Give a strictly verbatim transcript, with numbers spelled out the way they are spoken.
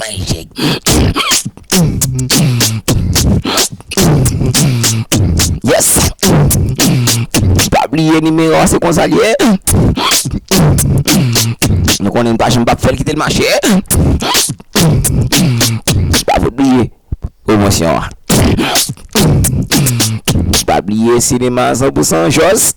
Bay chèk. Yes. Pa bliye nimewo a, se konsa l ye. Nou konnen n pa janm p ap fè l kite l mache. Pa vle bliye pwomosyon an. Pa bliye sinema san pou san Jòs.